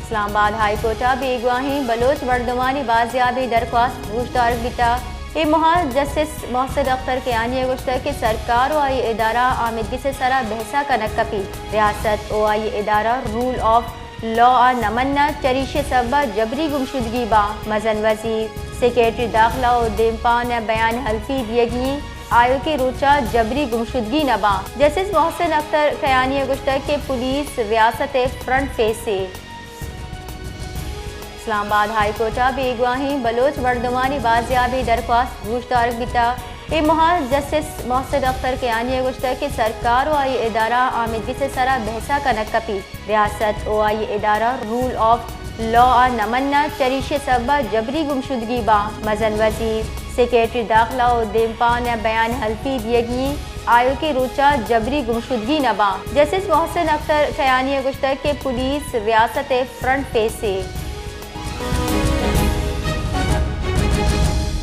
اسلام آباد high court ء بیگواہیں بلوچ مردمانی بازیابی درخواست گوشدارگ بیتگ۔ اے موہ ء جسٹس محسن اختر کیانی ء گوشتگ کہ سرکار و آئی ادارہ آمیدگس ء سرا بحث ء کنگ کپیت۔ ریاست و آئی ادارہ رول آف لا ء نہ مننت، چریشی ء سبب ء جبری گمشدگی باں۔ مزن وزیر، سیکرٹری داخلہ و دیمپان ء بیان حلفی دیگی انت، آیوکیں روچ ء جبری گمشدگی نہ باں۔ جسٹس محسن اختر کیانی ء گوشتگ کہ پولیس ریاست ء فرنٹ فیس ء۔ اسلام آباد ہائی کورٹ ء بیگواہیں بلوچ مردمانی بازیابی درخواست گوشدارگ بیتگ۔ اے موہ ء جسٹس محسن اختر کیانی ء گوشتگ کہ سرکار و آئی ادارہ آمیدگس ء سرا بحث ء کنگ کپیت۔ ریاست و آئی ادارہ رول آف لا ء نہ مننت، چریشی ء سبب ء جبری گمشدگی باں۔ مزن وزیر، سیکرٹری داخلہ و دیمپان ء بیان حلفی دیگی انت، آیوکیں روچ ء جبری گمشدگی نہ باں۔ جسٹس محسن اختر کیانی ء گوشتگ کہ پولیس ریاست ء فرنٹ فیس ء۔